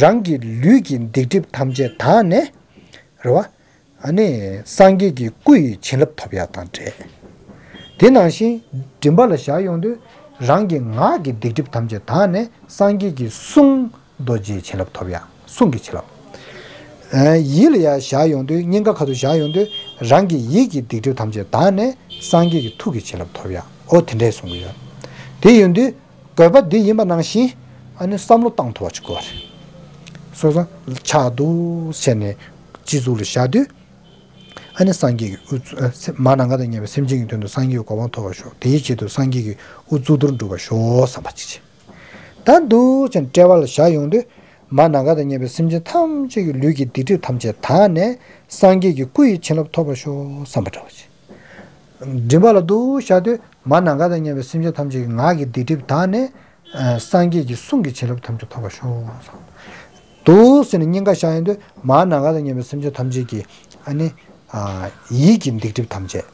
རང་གི་ལུས་ཀྱི་སྡིག་སྒྲིབ་ཐམས་ཅད་དག་ནས། རེད་བ། ཨ་ནི་སངས་རྒྱས་ཀྱི་སྐུ་ཡི་བྱིན་རླབས་ཐོབ་ཡ་དང་འབྲེལ། དེ་ནང་བཞིན་མགྲིན་པ་ལ་བཞག་ཡོང་དུས་རང་གི་ངག་གི་སྡིག་སྒྲིབ་ཐམས་ཅད་དག་ནས་སངས་རྒྱས་ཀྱི་གསུང་རྡོ་རྗེའི་བྱིན་རླབས་ཐོབ་ཡ། གསུང་གི་བྱིན་རླབས། ཨ། ཡིད་ལ་ཡ་བཞག་ཡོང་དུས་སྙིང་ག་ཁ་ཐུག་བཞག་ཡོང་དུས་རང་གི་ཡིད་ཀྱི་སྡིག་སྒྲིབ་ཐམས་ཅད་དག་ནས་སངས་རྒྱས་ཀྱི་ཐུགས་ཀྱི་བྱིན་རླབས་ཐོབ་ཡ། འོ་དེ་འདྲས་གསུང་གི་ཡོད། དེ་ཡིན་དུས་དགོས་པ་འདི་ཡིན་པ་ནང་བཞིན་ཨ་ནི་བསམ་བློ་བཏང་ཐུབ་པ་ཅིག་དགོས་རེད། སོ་སོ་ཕྱག་འདུག་བྱས་ནས་སྤྱི་གཙུག་ལ་བཞག་དུས། ཨ་ནི་སངས་རྒྱས་ཀྱི་དབུ་གཙུག་ཨ་སེ་མ་ནམ་མཁའ་དང་མཉམ་པའི་སེམས་ཅན་གྱི་དོན་དུ་སངས་རྒྱས་ཀྱི་གོ་འཕང་ཐོབ་པར་ཤོག་དེའི་ཆེད་དུ་སངས་རྒྱས་ཀྱི་དབུ་གཙུག་ཏོར་འགྲུབ་པར་ཤོག་བསམ་པ་ཅིག་བྱས། ད་འདུག་ཅིང་དཔྲལ་བ་ལ་བཞག་ཡོང་དུས། མ་ནམ་མཁའ་དང་མཉམ་པའི་སེམས་ཅན་ཐམས་ཅད་ཀྱི་ལུས་ཀྱི་སྡིག་སྒྲིབ་ཐམས་ཅད་དག་ནས་སངས་རྒྱས་ཀྱི་སྐུ་ཡི་བྱིན་རླབས་ཐོབ་པར་ཤོག་བསམ་པ་འདྲ་བ་ཅིག་མགྲིན་པ་ལ་འདུག་བཞག་དུས་མ་ནམ་མཁའ་དང་མཉམ་པའི་སེམས་ཅན་ཐམས་ཅད་ཀྱི་ངག་གི་སྡིག་སྒྲིབ་དག་ནས། ཨ་སངས་རྒྱས་ཀྱི་གསུང་གི་བྱིན་རླབས་ཐམས་ཅད་ཐོབ་པར་ཤོག་འདུག་ཟེར་ནས་སྙིང་ག་བཞག་ཡོང་དུས་མ་ནམ་མཁའ་དང་མཉམ་པའི་སེམས་ཅན་ཐམས་ཅད་ཀྱི་ཨ་ནི་ཨ་ཡིད་ཀྱི་སྡིག་སྒྲིབ་ཐམས་ཅད་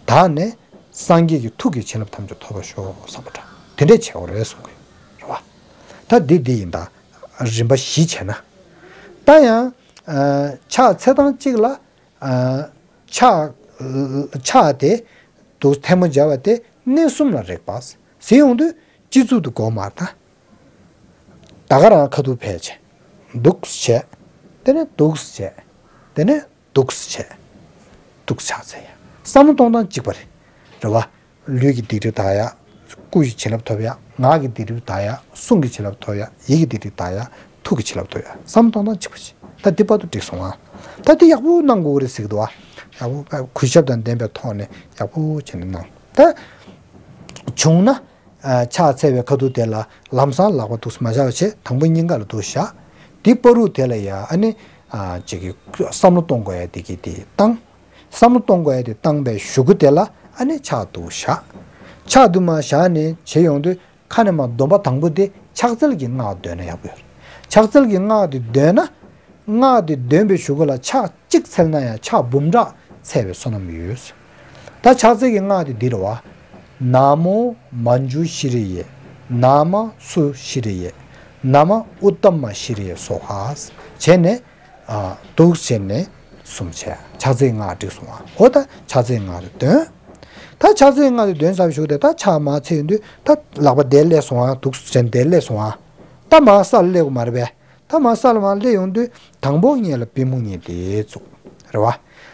དག་ནས་སངས་རྒྱས་ཀྱི་ཐུགས་ཀྱི་བྱིན་རླབས་ཐམས་ཅད་ཐོབ་པར་ཤོག་བསམ་པ་འདྲ་དེ་འདྲས་བྱེད་དགོས་རེད་གསུང་གི་རེད་བ། ད་འདི་འདི་ཡིན་ད། རིམ་པ་བཞི་བྱས་ན། ད་ཡང་ཨ་ཕྱག་འཚལ་སྟངས་གཅིག་ལ། ཨ་ཕྱག་ཕྱག་དེ་འདུག་ཐལ་མོ་སྦྱར་བ་དེ་གནས་གསུམ་ལ་རེག་པ་ཟེར་ཡོང་དུས་སྤྱི་གཙུག་ཏུ་སྒོ་མར་ད། ད་ག་རང་ཁ་ཐུག་ཕེབས་བྱས། འདུག་བྱས། དེ་ནས་འདུག་བྱས། དེ་ནས་འདུག་བྱས། འདུག་ཕྱག་འཚལ་ཡ། བསམ་བློ་གཏོང་སྟངས་གཅིག་པ་རེད། རེད་བ། ལུས་ཀྱི་སྡིག་སྒྲིབ་དག་ཡ། སྐུ་ཡི་བྱིན་རླབས་ཐོབ་ཡ། ངག་གི་སྡིག་སྒྲིབ་དག་ཡ། གསུང་གི་བྱིན་རླབས་ཐོབ་ཡ། ཡིད་ཀྱི་སྡིག་སྒྲིབ་དག་ཡ། ཐུགས་ཀྱི་བྱིན་རླབས་ཐོབ་ཡ། བསམ་བློ་གཏོང་སྟངས་གཅིག་པ་ཞིག་ད་འདི་བར་དུ་འགྲིག་སོང་ཨ། ད་འདི་ཡག་པོ་གནང་དགོས་རེད་ཟེར་གི་འདུག་ཨ། ཡག་པོ་གུས་ཞབས་དང་ལྡན་པའི་ཐོག་ནས་ཡག་པོ་བྱས་ནས་གནང་། ད་བྱུང་ན། ཨ་ཕྱག་འཚལ་བའི་ཁ་ཐུག་དེ་ལ་ལམ་སང་ལག་པ་འདུག་སེ་མ་བཞག་པ་བྱས། དང་པོ་སྙིང་ག་ལ་འདུག་བཞག་དེའི་བར་དུ་དེ་ལ་ཡ་ཨ་ནི་ཨ་ཅིག་གི་བསམ་བློ་གཏོང་དགོས་ཡ་དེ་གི་དེ་བཏང་། བསམ་བློ་གཏོང་དགོས་ཡ་དེ་བཏང་པའི་གཞུག་གུ་དེ་ལ་ཨ་ནི་ཕྱག་འདུག་བཞག་ཕྱག་འདུག་མ་བཞག་ནས་བྱེད་ཡོང་དུས་ཁ་ནས་མར་སྡོམ་པ་དང་པོ་དེ་ཕྱག་འཚལ་གྱི་སྔགས་འདོན་ན་ཡག་པོ་ཡོད་རེད། ཕྱག་འཚལ་གྱི་སྔགས་དེ་འདོན་ན། སྔགས་དེ་འདོན་པའི་གཞུག་གུ་ལ་ཕྱག་གཅིག་འཚལ་ན་ཡང་ཕྱག་འབུམ་ཕྲག་འཚལ་བའི་བསོད་ནམས་ཡོད། ད་ཕྱག་འཚལ་གྱི་སྔགས་དེ་འདི་རེད་བ། ན་མོ་མཉྫུ་ཤྲཱི་ཡེ། ན་མ་སུ་ཤྲཱི་ཡེ། ན་མ་ཨུཏྟ་མ་ཤྲཱི་ཡེ་སྭཱ་ཧཱ། བྱས་ནས་ཨ་འདུག་བྱས་ནས་གསུམ་བྱས། ཕྱག་འཚལ་གྱི་སྔགས་འགྲིག་སོང་ཨ། འོ་ད་ཕྱག་འཚལ་གྱི་སྔགས་དེ་འདོན། ད་ཕྱག་འཚལ་གྱི་སྔགས་དེ་འདོན་ཚར་བའི་གཞུག་དེ་ད་ཕྱག་མར་འཚལ་ཡོང་དུས་ད་ལག་པ་དེར་སླེབས་སོང་ཨ། འདུག་བྱས་ནས་དེར་སླེབས་སོང་ཨ། ད་མར་ས་ལ་སླེབས་དགོས་མ་རེད་པས། ད་མར་ས་ལ་མར་སླེབས་ཡོང་དུས་དང་པོ་ངེད་ལ་པུས་མོ་གཉིས་དེ་བཙུགས། རེད་བ།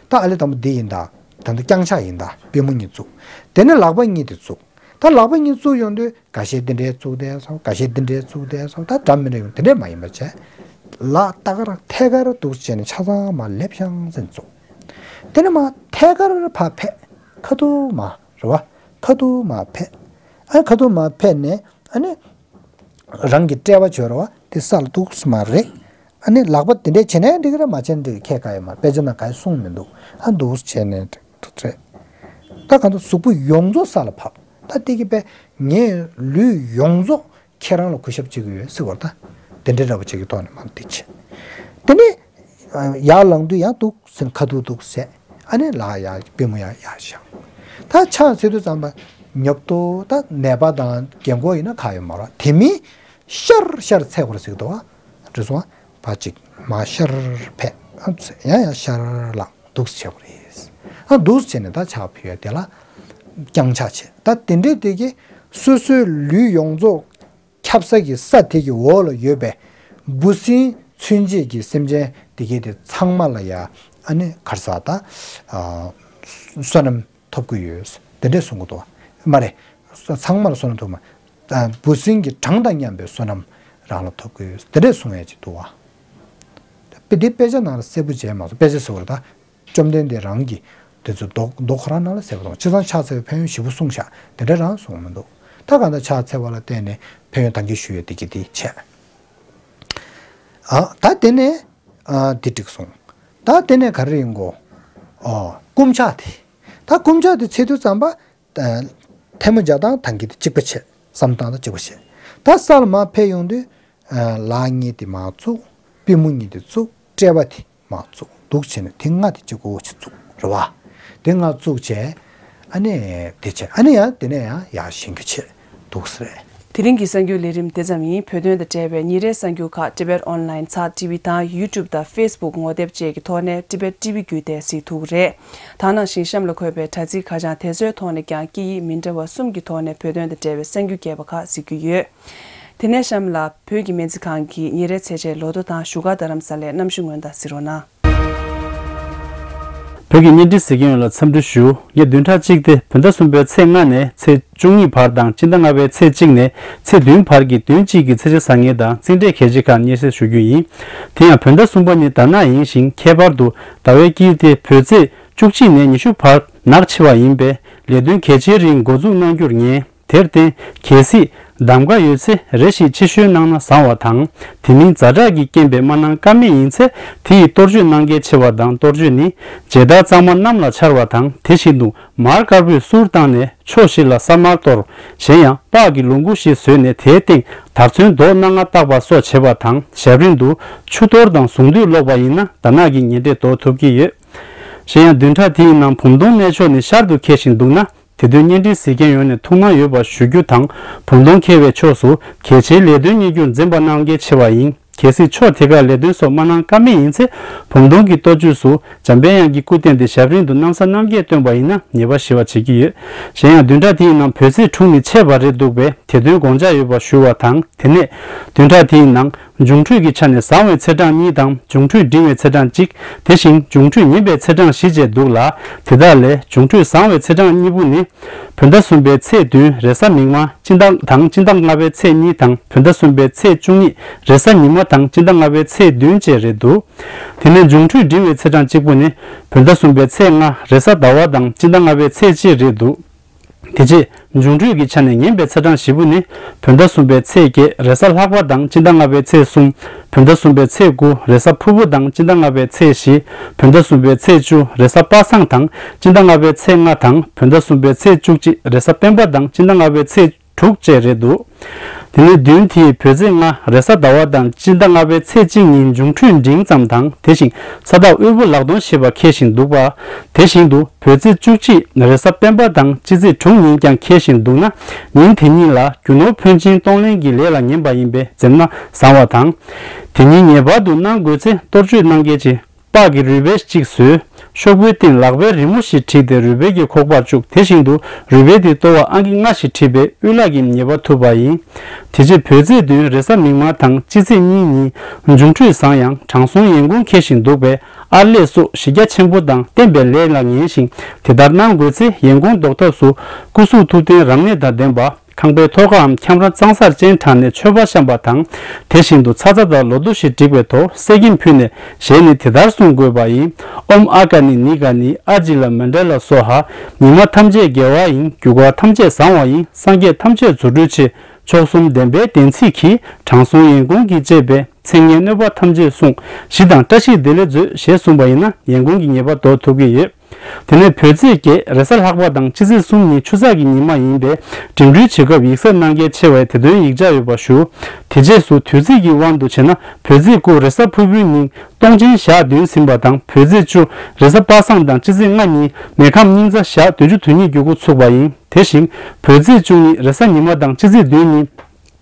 ད་ཨ་ལེ་དང་པོ་འདི་ཡིན་ད། ད་ལྟ་བརྐྱང་ཕྱག་ཡིན་ད། པུས་མོ་གཉིས་བཙུགས། དེ་ནས་ལག་པ་གཉིས་དེ་བཙུགས། ད་ལག་པ་གཉིས་བཙུགས་ཡོང་དུས་འགའ་ཤས་འདི་འདྲས་བཙུགས་བསྡད་སོང་། འགའ་ཤས་འདི་འདྲས་བཙུགས་བསྡད་སོང་། ད་འདྲ་མི་འདྲ་ཡོང་དེ་འདྲས་མ་ཡིན་པ་བྱས། ལག་ད་ག་རང་ཐད་ཀར་འདུག་བྱས་ནས་ཆ་ཚང་མར་ལེབ་ཤང་ཟེར་བཙུགས། དེ་ནས་མར་ཐད་ཀར་ཕར་ཕེབས། ཁ་ཐུག་མར་རེད་བ། ཁ་ཐུག་མར་ཕེབས། ཨ་ཁ་ཐུག་མར་ཕེབས་ནས་ཨ་ནི། རང་གི་དཔྲལ་བ་བྱོས་རོགས། དེ་ས་ལ་འདུག་སེ་མར་རེག་ཨ་ནི་ལག་པ་དེ་འདྲས་བྱས་ནའི་འགྲིག་གི་རེད། མ་བྱས་ནའི་འགྲིག་གི་ཁྱད་ག་ཡོད་མ་རེད། དཔེ་ཆ་ནང་ག་ཡེ་གསུངས་མི་འདུག་ཨ་འདུག་སེ་བྱས་ནའི་འགྲིག་རེད། ད་གང་ལྟར་གཟུགས་པོ་ཡོངས་རྫོགས་ས་ལ་ཕབ། ད་དེ་གི་དཔེ་ངས་ལུས་ཡོངས་རྫོགས་ཁྱེད་རང་ལ་གུས་ཞབས་བྱེད་ཀྱི་ཡོད་ཟེར་བ་ད། དེ་འདྲའི་འདྲ་པོ་ཅིག་གི་ཐོག་ནས་མར་འདི་བྱས། དེ་ནས་ཡར་ལངས་དུས་ཡང་འདུག་སེ་ཁ་ཐུག་འདུག་སེ། ཨ་ནི་ལག་ཡར་པུས་མོ་ཡར་ཡར་བཞག་ད་ཕྱག་འཚལ་དུས་ཙམ་པ་ཉོབ་ཏོ་ད་ནད་པ་དང་རྒན་གོག་ཡིན་ན་ག་ཡོད་མ་རེད། དེ་མིན་ཤར་ཤར་འཚལ་དགོས་རེད་ཟེར་གི་འདུག་བ། རེད་སོང་བ། ཕར་གཅིག་མར་ཤར་ཕེབས། ཨ་ཡང་ཡང་ཤར་ལངས་འདུག་སེ་བྱེད་དགོས་རེད། ཨ་འདུག་སེ་བྱས་ནས་ད་ཕྱག་ཕུལ་ཡ་དེ་ལ་བརྐྱང་ཕྱག་བྱེད། ད་དེ་འདྲའི་དེ་གི་སོ་སོའི་ལུས་ཡོངས་རྫོགས་ཁྱབ་ས་གི་ས་དེ་གི་འོག་ལ་ཡོད་པའི་འབུ་སྲིན་མཚོན་བྱེད་ཀྱི་སེམས་ཅན་དེ་གའི་དེ་ཚང་མ་ལ་ཡ་ཨ་ནི་ག་རེ་ཟེར་ད། ཨ་བསོད་ནམས་ཐོབ་ཀྱི་ཡོད། དེ་འདྲས་གསུང་གི་འདུག་མ་རེད། ཚང་མ་ལ་བསོད་ནམས་ཐོབ་མ། ཨ་འབུ་སྲིན་གྱི་གྲངས་དང་མཉམ་པའི་བསོད་ནམས་རང་ལ་ཐོབ་ཀྱི་ཡོད། དེ་འདྲས་གསུང་ཡ་ཅིག་འདུག་བ། དཔེ་འདི་དཔེ་ཆ་ནང་ལ་གསལ་པོ་མཇལ་མ་སོང་། དཔེ་ཆ་ཟེར་བ་རེད་ད། བཅོམ་ལྡན་འདས་རང་གིས་དེ་ཚོ་མདོ་མདོ་ཁོ་རང་ནང་ལ་གསལ་པོ་མཐོང་། བྱས་ཙང་ཕྱག་འཚལ་བའི་ཕན་ཡོན་ཞིབ་པོ་གསུངས་ཤག་དེ་འདྲ་རང་གསུངས་མི་འདུག་ད་གང་ལྟར་ཕྱག་འཚལ་བ་ལ་བརྟེན་ནས་ཕན་ཡོན་ད་གིན་ཞུས་ཡོད་དེ་གི་དེ་བྱས། ཨ་ད་དེ་ནས་ཨ་དེ་འགྲིག་སོང་། ད་དེ་ནས་ག་རེ་ཡིན་གོ་ཨ་བསྐུམ་ཕྱག་དེ། ད་བསྐུམ་ཕྱག་དེ་འཚལ་དུས་ཙམ་པ། ཐལ་མོ་སྦྱར་སྟངས་ད་གིན་དེ་གཅིག་པ་བྱས། བསམ་སྟངས་དང་གཅིག་པ་བྱས། ད་ས་ལ་མར་ཕེབས་ཡོང་དུས། ལག་གཉིས་དེ་མར་བཙུགས། པུས་མོ་གཉིས་དེ་བཙུགས། དཔྲལ་བ་དེ་མར་བཙུགས། འདུག་བྱས་ནས་དེ་ལྔ་དེ་གཅིག་པོ་ཅིག་བཙུགས་རེད་བ། དེ་ལྔ་བཙུགས་བྱས། ཨ་ནི་དེ་བྱས། ཨ་ནི་ཡང་དེ་ནས་ཡང་ཡར་བཞེངས་རྒྱུ་བྱས་འདུག་ཟེར། དེ་རིང་གི་གསར་འགྱུར་ལས་རིམ་དེ་ཙམ་ཡིན། བོད་དོན་དང་འབྲེལ་བའི་ཉིན་རེའི་གསར་འགྱུར་ཁག་Tibet Online ཚགས་ཊི་ཝི་དང་YouTube དང་Facebook ངོ་དེབ་བཅས་ཀྱི་ཐོག་ནས་Tibet ཊི་ཝི་བརྒྱུད་དེ་གཟིགས་ཐུབ་ཀྱི་རེད། ད་ནང་བཞིན་གཤམ་ལ་འཁོད་པའི་དྲ་ཚིགས་ཁ་བྱང་དེ་ཚོའི་ཐོག་ནས་ཀྱང་སྐད་ཡིག་མི་འདྲ་བ་གསུམ་གྱི་ཐོག་ནས་བོད་དོན་དང་འབྲེལ་བའི་གསར་འགྱུར་རྒྱས་པ་ཁག་གཟིགས་རྒྱུ་ཡོད། དེ་ནས་གཤམ་ལ་བོད་ཀྱི་སྨན་རྩིས་ཁང་གི་ཉིན་རེའི་ཚེས་ཆའི་ལོ་ཐོ་དང་བཞུགས་སྒར་རྡ་རམ་ས་ལའི་གནམ་གཤིས་སྔོན་བརྡ་གཟིགས་རོགས་གནང་། བོད་ཀྱི་བརྙན་འཕྲིན་གཟིགས་མཁན་ཡོངས་ལ་འཚམས་འདྲི་ཞུ། ངས་བདུན་ཕྲག་གཅིག་སྟེ་བོད་ཟླ་གསུམ་པའི་ཚེས་ལྔ་ནས་ཚེས་བཅུ་གཉིས་བར་དང་སྤྱི་ཟླ་ལྔ་པའི་ཚེས་གཅིག་ནས་ཚེས་བདུན་བར་གྱི་བདུན་གཅིག་གི་ཚེས་ཆ་བཟང་ངན་དང་རྩིས་འབྲས་གལ་ཆེ་ཁག་སྙན་སེང་ཞུ་རྒྱུ་ཡིན། དེ་ཡང་བོད་ཟླ་གསུམ་པ་ནི་ཟླ་ནག་ཡིན་ཞིང་། ཁྱད་པར་དུ་ཟླ་བའི་དཀྱིལ་ཏེ་བོད་ཚེས་བཅུ་གཅིག་ནས་ཉི་ཤུ་བར་ནག་ཆེ་བ་ཡིན་པས། ལས་དོན་གལ་ཆེའི་རིགས་འགོ་འཛུགས་གནང་རྒྱུར་ངེས། དེར་བརྟེན། གལ་སྲིད་གདམ་ག་ཡོད་ཚེ་རེ་ཞིག་ཕྱིར་བཤོལ་གནང་ན་བཟང་བ་དང་། དེ་མིན་ཛ་དྲག་གིས་རྐྱེན་པས་མ་གནང་ཀ་མེད་ཡིན་ཚེ། དེ་ཡི་གཏོར་བཅོས་གནང་གལ་ཆེ་བ་དང་། གཏོར་བཅོས་ནི། མཇལ་དར་གཙང་མ་གནམ་ལ་འཕྱར་བ་དང་། དེ་བཞིན་དུ་མར་དཀར་པོས་གསུར་བཏང་ནས་ཕྱོགས་བཞི་ལ་ས་དམར་གཏོར། གཞན་ཡང་པགས་ཀྱི་ལོང་བུ་ཞིག་བཟོས་ནས་དེའི་སྟེང་དར་ཚོན་མདོག་སྣ་ལྔ་བཏགས་པ་སོགས་བྱེད་པ་དང་། ཞབས་རིམ་དུ་ཆུ་གཏོར་དང་གཟུངས་འདུས་ཀློག་པ་ཡིན་ན་ཟླ་ནག་གི་ཉེ་འབྲས་འདོར་ཐུབ་ཀྱི་ཡོད། གཞན་ཡང་བདུན་ཕྲག་དེའི་ནང་བུམ་སྟོང་གནས་མཆོག་ནི་ཤར་དུ་འཁེལ་བཞིན་འདུག་ན། དེ་དོན་བརྙན་འཕྲིན་གཟིགས་མཁན་ཡོངས་ནས་ཐུགས་སྣང་ཡོད་པ་ཞུ་རྒྱུ་དང་། བུམ་སྟོང་འཁེལ་བའི་ཕྱོགས་སུ་གལ་ཆེའི་ལས་དོན་གཉེར་རྒྱུར་འཛེམ་པ་གནང་གལ་ཆེ་བ་ཡིན། གལ་སྲིད་ཕྱོགས་དེ་ཁར་ལས་དོན་སོགས་མ་གནང་ཀ་མེད་ཡིན་ཚེ། བུམ་སྟོང་གི་གཏོར་བཅོས་སུ་འཇམ་དཔལ་དབྱངས་ཀྱི་སྐུ་རྟེན་དེ་ཞབས་རིམ་དུ་གནམ་ས་སྣང་བརྒྱད་བཏོན་པ་ཡིན་ན་ཉེས་པ་ཞི་བ་བྱེད་ཀྱི་ཡོད། གཞན་ཡང་བདུན་ཕྲག་དེའི་ནང་བོད་ཚེས་དྲུག་ནི་ཆད་པ་རེད་འདུག་པས། དེ་དོན་དགོངས་འཇགས་ཡོད་པ་ཞུ་བ་དང་། དེ་ནས་བདུན་ཕྲག་དེའི་ནང་འབྱུང་འཕྲོད་ཀྱི་ཆ་ནས་བཟང་བའི་ཚེས་གྲངས་གཉིས་དང་། འབྱུང་འཕྲོད་འབྲིང་བའི་ཚེས་གྲངས་གཅིག་དེ་བཞིན་འབྱུང་འཕྲོད་ངན་པའི་ཚེས་གྲངས་བཞི་བཅས་འདུག་ལ། དེ་དག་ལས་འབྱུང་འཕྲོད་བཟང་བའི་ཚེས་གྲངས་གཉིས་པོ་ནི། བོད་ཟླ་གསུམ་པའི་ཚེས་བདུན་རེས་གཟའ་མིག་དམར་སྤྱི་ཟླ་དང་། སྤྱི་ཟླ་ལྔ་པའི་ཚེས་གཉིས་དང་། བོད་ཟླ་གསུམ་པའི་ཚེས་བཅུ་གཉིས་རེས་གཟའ་ཉི་མ་དང་། སྤྱི་ཟླ་ལྔ་པའི་ཚེས་བདུན་བཅས་རེད་འདུག་དེ་ནས་འབྱུང་འཕྲོད་འབྲིང་བའི་ཚེས་གྲངས་གཅིག་པོ་ནི། བོད་ཟླ་གསུམ་པའི་ཚེས་ལྔ་རེས་གཟའ་ཟླ་བ་དང་། སྤྱི་ཟླ་ལྔ་པའི་ཚེས་གཅིག་རེད་འདུག་དེ་རྗེས་འབྱུང་འཕྲོད་ཀྱི་ཆ་ནས་ངན་པའི་ཚེས་གྲངས་བཞི་པོ་ནི། བོད་ཟླ་གསུམ་པའི་ཚེས་བརྒྱད་རེས་གཟའ་ལྷག་པ་དང་། སྤྱི་ཟླ་ལྔ་པའི་ཚེས་གསུམ། བོད་ཟླ་གསུམ་པའི་ཚེས་དགུ་རེས་གཟའ་ཕུར་བུ་དང་། སྤྱི་ཟླ་ལྔ་པའི་ཚེས་བཞི། བོད་ཟླ་གསུམ་པའི་ཚེས་བཅུ་རེས་གཟའ་པ་སངས་དང་། སྤྱི་ཟླ་ལྔ་པའི་ཚེས་ལྔ་དང་། བོད་ཟླ་གསུམ་པའི་ཚེས་བཅུ་གཅིག་རེས་གཟའ་སྤེན་པ་དང་། སྤྱི་ཟླ་ལྔ་པའི་ཚེས་དྲུག་བཅས་རེད་འདུག་དེ་ནས་བདུན་དེའི་བོད་ཚེས་ལྔ་རེས་གཟའ་ཟླ་བ་དང་། སྤྱི་ཟླ་ལྔ་པའི་ཚེས་གཅིག་ཉིན་འབྱུང་འཕྲོད་འབྲིང་ཙམ་དང་། དེ་བཞིན་ས་བདག་དབུལ་པོ་ལག་སྟོང་ཞེས་པ་འཁེལ་བཞིན་འདུག་པ། དེ་བཞིན་དུ་བོད་ཚེས་བཅུ་གཅིག་རེས་གཟའ་སྤེན་པ་དང་། སྤྱི་ཚེས་དྲུག་ཉིན་ཀྱང་འཁེལ་བཞིན་འདུག་ན། ཉིན་དེ་ཉིད་ལ་རྒྱུ་ནོར་ཕོན་ཆེན་གཏོང་ལེན་གྱི་ལས་ལ་ཉན་པ་ཡིན་པས་འཛེམ་ན་བཟང་བ་དང་། དེ་ཉིན་ངེས་པར་དུ་གནང་དགོས་ཚེ་གཏོར་བཅོས་གནང་གལ་ཆེ། པགས་ཀྱི་རུས་སྦལ་གཅིག་བཟོས། ཤོག་བུའི་སྟེང་ལག་པའི་རི་མོ་ཞིག་བྲིས་ཏེ་རུས་སྦལ་གྱི་ཁོག་པར་བཅུག་དེ་བཞིན་དུ་རུས་སྦལ་དེའི་ལྟོ་བར་ཨང་ཀི་ལྔ་ཞིག་བྲིས་པས་དབུལ་ལག་གི་ཉེས་པ་ཐུབ་པ་ཡིན། དེ་རྗེས་བོད་ཚེས་བདུན་རེས་གཟའ་མིག་དམར་དང་། སྤྱི་ཚེས་གཉིས་ཉིན་འབྱུང་འཕྲོད་བཟང་ཡང་དྲང་སྲོང་ཡན་གོང་འཁེལ་བཞིན་འདུག་པས། ཨར་ལས་སོགས་གཞི་རྒྱ་ཆེན་པོ་དང་བརྟན་པའི་ལས་ལ་ངན་ཞིང་། དེ་ལྟར་གནང་དགོས་ཚེ་ཡན་གོང་ཟློག་ཐབས་སུ་སྐུ་གཟུགས་ཐུབ་བསྟན་རབ་གནས་དང་ལྡན་པ། ཁང་པའི་ཐོག་ཁའམ་ཁྱམས་ར་གཙང་སར་སྤྱན་དྲངས་ནས་མཆོད་པ་བཤམས་པ་དང་། དེ་བཞིན་དུ་ཚ་ཚ་དང་ལོ་ཏོག་ཞིག་བསྒྲིགས་པའི་ཐོག་གསེར་སྐྱེམས་ཕུལ་ནས་ཞལ་ནས་དེ་ལྟར་གསུང་དགོས་པ་ཡིན། ཨོཾ་ཨ་ཀ་ནི་ནི་ག་ནི་ཨ་ཇི་ལ་མཎྜལ་སྭཱ་ཧཱ། ཉི་མ་ཐམས་ཅད་དགེ་བ་ཡིན། རྒྱུ་སྐར་ཐམས་ཅད་བཟང་བ་ཡིན། སངས་རྒྱས་ཐམས་ཅད་རྫུ་འཕྲུལ་ཆེ། མཆོག་གསུམ་བདེན་པའི་བདེན་ཚིག་གིས། དྲང་སྲོང་ཡན་གོང་གིས་གཅེས་པའི། མཚན་སྙན་གནོད་པ་ཐམས་ཅད་བསྲུང་། ཞི་དང་བཀྲ་ཤིས་བདེ་ལེགས་མཛོད། ཞེས་གསུངས་པ་ཡིན་ན་ཡན་གོང་གི་ཉེས་པ་འདོར་ཐུབ་ཀྱི་ཡོད། དེ་ནས་བོད་ཚེས་བརྒྱད་རེས་གཟའ་ལྷག་པ་དང་སྤྱི་ཚེས་གསུམ་ཉིན་ཆུ་ཚགས་ཀྱི་ཉི་མ་ཡིན་པས་འགྲིམ་འགྲུལ་བྱེད་སྐབས་ཡིག་ཚད་གནང་གལ་ཆེ་བས་དེ་དོན་ཡིག་ཆ་ཡོད་པ་ཞུ། དེ་རྗེས་སུ་དུས་ཚིགས་ཀྱི་དབང་དུ་བྱས་ན་བོད་ཚེས་དགུ་རེས་གཟའ་ཕུར་བུའི་ཉིན་སྟོང་ཆེན་ཞག་བདུན་ཟིན་པ་དང་། བོད་ཚེས་བཅུ་རེས་གཟའ་པ་སངས་དང་སྤྱི་ཚེས་ལྔ་ཉིན་མེ་ཁམས་སྙིང་རྩ་ཞག་བདུན་ཅུ་དོན་གཉིས་འགྱུར་འགོ་ཚུགས་པ་ཡིན། དེ་བཞིན་བོད་ཚེས་བཅུ་གཉིས་རེས་གཟའ་ཉི་མ་དང་སྤྱི་ཚེས་བདུན་ཉིན།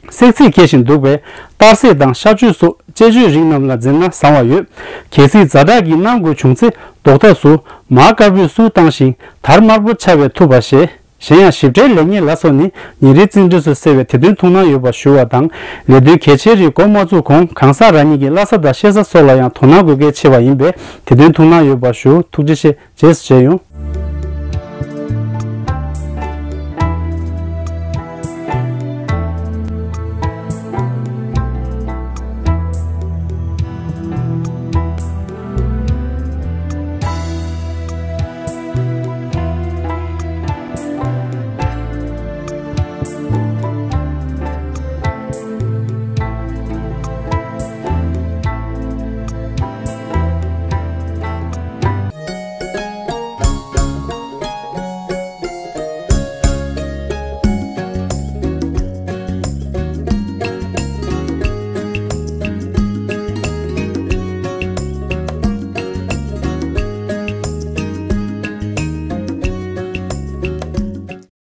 བསྲེག་ཚིག་འཁེལ་བཞིན་འདུག་པས་གཏར་སྲེག་དང་གཤག་བཅོས་སོགས་དཔྱད་བརྗོད་རིགས་རྣམས་ལ་འཛེམ་ན་བཟང་བ་ཡོད། གལ་སྲིད་ཛ་དྲག་གིས་གནང་དགོས་བྱུང་ཚེ་ཟློག་ཐབས་སུ་མར་དཀར་པོས་གསུར་བཏང་ཞིང་དར་དམར་པོ་འཕྱར་བས་ཐུབ་པ་ཞེས། གཞན་ཡང་ཞིབ་ཕྲའི་ལེགས་ཉེས་ལ་སོགས་ནི་ཉིན་རེའི་རྩིས་འབྲས་སུ་གསལ་བས་དེ་དོན་ཐུགས་སྣང་ཡོད་པ་ཞུ་བ་དང་། ལས་དོན་གལ་ཆེའི་རིགས་འགོ་མ་བཙུགས་གོང་གང་ཟག་རང་ཉིད་ཀྱི་བླ་གཟའ་དང་གཤེད་གཟའ་སོགས་ལ་ཡང་དོ་སྣང་དགོས་གལ་ཆེ་བ་ཡིན་པས་དེ་དོན་ཐུགས་སྣང་ཡོད་པ་ཞུ། ཐུགས་རྗེ་ཆེ། རྗེས་སུ་མཇལ་ཡོང་།